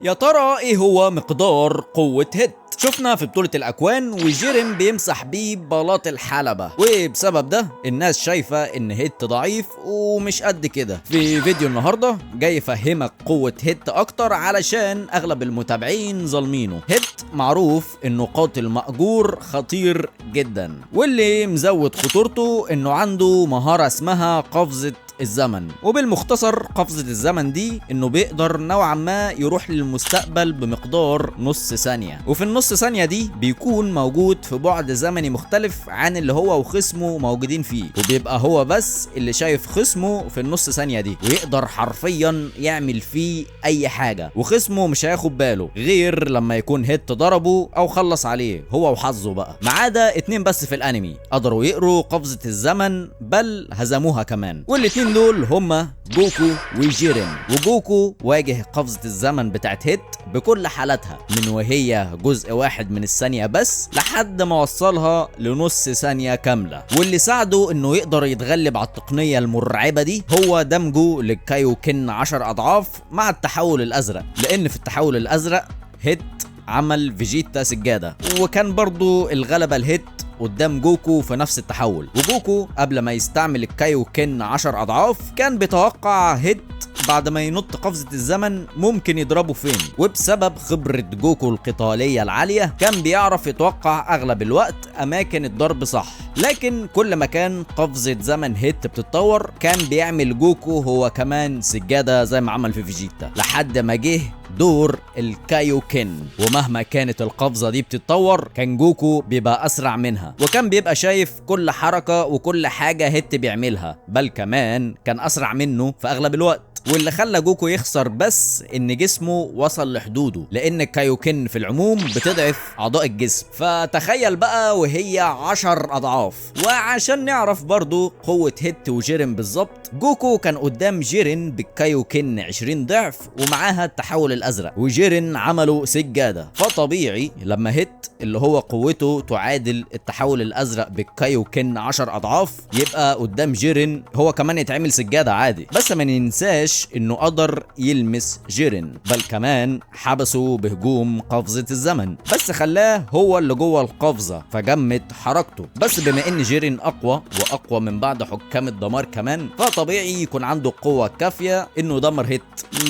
يا ترى ايه هو مقدار قوة هيت؟ شفنا في بطولة الأكوان وجيرين بيمسح بيه بلاط الحلبة، وبسبب ده الناس شايفة إن هيت ضعيف ومش قد كده. في فيديو النهاردة جاي يفهمك قوة هيت أكتر علشان أغلب المتابعين ظالمينه. هيت معروف إنه قاتل مأجور خطير جدا، واللي مزود خطورته إنه عنده مهارة اسمها قفزة الزمن. وبالمختصر قفزة الزمن دي انه بيقدر نوعا ما يروح للمستقبل بمقدار نص ثانية، وفي النص ثانية دي بيكون موجود في بعد زمني مختلف عن اللي هو وخصمه موجودين فيه، وبيبقى هو بس اللي شايف خصمه في النص ثانية دي، ويقدر حرفيا يعمل فيه اي حاجة وخصمه مش هياخد باله غير لما يكون هيت ضربه او خلص عليه هو وحظه بقى. ما عدا اتنين بس في الانمي قدروا يقروا قفزة الزمن بل هزموها كمان، والاتنين دول هما جوكو وجيرين. وجوكو واجه قفزة الزمن بتاعت هيت بكل حالاتها من وهي جزء واحد من الثانية بس لحد ما وصلها لنص ثانية كاملة، واللي ساعده انه يقدر يتغلب على التقنية المرعبة دي هو دمجه للكايوكين 10 اضعاف مع التحول الازرق، لان في التحول الازرق هيت عمل فيجيتا سجادة، وكان برضو الغلبة الهيت قدام جوكو في نفس التحول. وجوكو قبل ما يستعمل الكايوكين 10 اضعاف كان بيتوقع هيت بعد ما ينط قفزة الزمن ممكن يضربه فين، وبسبب خبرة جوكو القتالية العالية كان بيعرف يتوقع اغلب الوقت اماكن الضرب صح. لكن كل ما كان قفزة زمن هيت بتتطور كان بيعمل جوكو هو كمان سجادة زي ما عمل في فيجيتا، لحد ما جه دور الكايوكين، ومهما كانت القفزة دي بتتطور كان جوكو بيبقى اسرع منها، وكان بيبقى شايف كل حركة وكل حاجة هيت بيعملها، بل كمان كان اسرع منه في اغلب الوقت. واللي خلى جوكو يخسر بس ان جسمه وصل لحدوده، لان الكايوكين في العموم بتضعف اعضاء الجسم، فتخيل بقى وهي 10 اضعاف. وعشان نعرف برضو قوة هيت وجيرين بالظبط، جوكو كان قدام جيرين بالكايوكين 20 ضعف ومعاها التحول الازرق، وجيرين عملوا سجادة، فطبيعي لما هيت اللي هو قوته تعادل التحول الازرق بالكايوكين 10 اضعاف يبقى قدام جيرين هو كمان يتعمل سجادة عادي. بس ما ننساش انه قدر يلمس جيرين، بل كمان حبسه بهجوم قفزة الزمن، بس خلاه هو اللي جوه القفزة فجمت حركته. بس بما ان جيرين اقوى واقوى من بعد حكام الدمار كمان، فطبيعي يكون عنده قوة كافية انه يدمر هيت.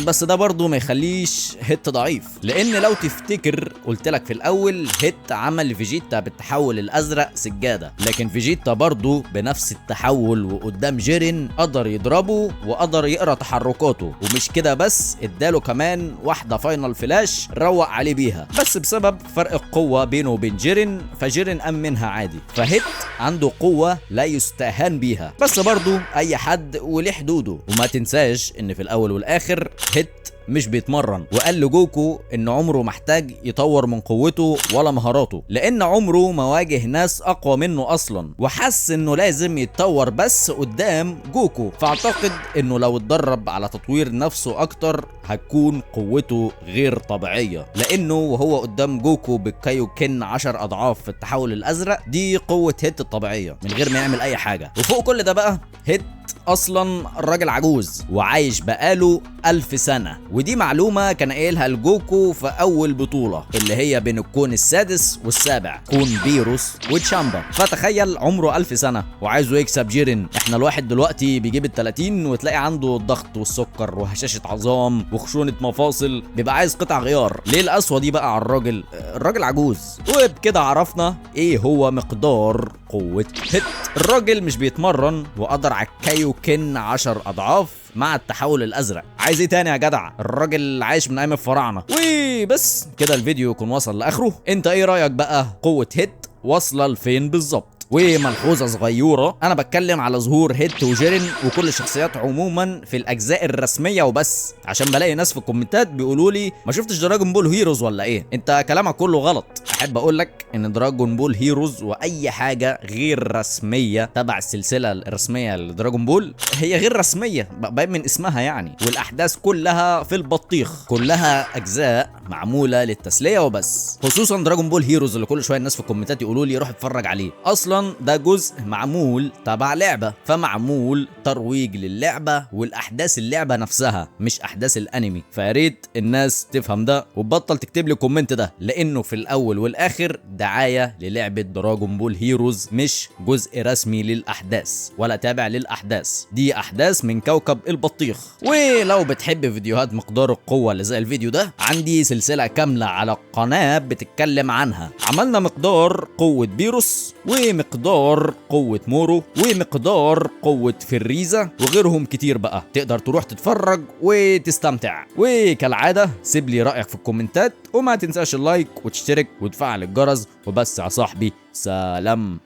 بس ده برضه ما يخليش هيت ضعيف، لان لو تفتكر قلت لك في الاول هيت عمل فيجيتا بالتحول الازرق سجادة، لكن فيجيتا برضه بنفس التحول وقدام جيرين قدر يضربه وقدر يقرا تحركاته، ومش كده بس اداله كمان واحدة Final Flash روق عليه بيها، بس بسبب فرق القوة بينه وبين جيرين فجيرين قام منها عادي. فهيت عنده قوة لا يستهان بيها، بس برضه اي حد وليه حدوده. وما تنساش ان في الاول والاخر هيت مش بيتمرن، وقال لجوكو ان عمره محتاج يطور من قوته ولا مهاراته، لان عمره ما واجه ناس اقوى منه اصلا، وحس انه لازم يتطور بس قدام جوكو. فاعتقد انه لو اتدرب على تطوير نفسه اكتر هتكون قوته غير طبيعية، لانه وهو قدام جوكو بالكايوكين 10 اضعاف في التحول الازرق دي قوة هيت الطبيعية من غير ما يعمل اي حاجة. وفوق كل ده بقى هيت اصلا الراجل عجوز وعايش بقاله 1000 سنة، ودي معلومة كان قايلها لجوكو في اول بطولة اللي هي بين الكون السادس والسابع، كون بيروس وتشامبا. فتخيل عمره 1000 سنة وعايزه يكسب جيرين. احنا الواحد دلوقتي بيجيب ال30 وتلاقي عنده الضغط والسكر وهشاشة عظام وخشونة مفاصل، بيبقى عايز قطع غيار. ليه القسوة دي بقى على الراجل؟ الراجل عجوز. وبكده عرفنا ايه هو مقدار قوة هيت. الراجل مش بيتمرن وقدر على الكايوكين 10 اضعاف مع التحول الازرق. عايز ايه تاني يا جدع؟ الراجل عايش من ايام الفراعنة. وبس كده الفيديو يكون وصل لاخره. انت ايه رايك بقى؟ قوة هيت واصله لفين بالظبط؟ وملحوظه صغيرة، انا بتكلم على ظهور هيت وجيرين وكل الشخصيات عموما في الاجزاء الرسمية وبس، عشان بلاقي ناس في الكومنتات بيقولوا لي ما شفتش دراجون بول هيروز ولا ايه؟ انت كلامك كله غلط. احب اقول لك ان دراجون بول هيروز واي حاجة غير رسمية تبع السلسلة الرسمية لدراجون بول هي غير رسمية، باين من اسمها يعني، والاحداث كلها في البطيخ، كلها اجزاء معمولة للتسليه وبس، خصوصا Dragon Ball Heroes اللي كل شوية الناس في الكومنتات يقولوا لي روح اتفرج عليه. اصلا ده جزء معمول تبع لعبه، فمعمول ترويج للعبة والاحداث اللعبة نفسها مش احداث الانمي. فياريت الناس تفهم ده وتبطل تكتب لي ال comment ده، لانه في الاول والاخر دعاية للعبة Dragon Ball Heroes، مش جزء رسمي للاحداث ولا تابع للاحداث. دي احداث من كوكب البطيخ. ولو بتحب فيديوهات مقدار القوة اللي زي الفيديو ده، عندي سلسلة كاملة على القناة بتتكلم عنها. عملنا مقدار قوة بيروس، ومقدار قوة مورو، ومقدار قوة فريزا، وغيرهم كتير بقى. تقدر تروح تتفرج وتستمتع. وكالعادة سيب لي رايك في الكومنتات، وما تنساش ال like وتشترك وتفعل الجرس. وبس يا صاحبي، سلام.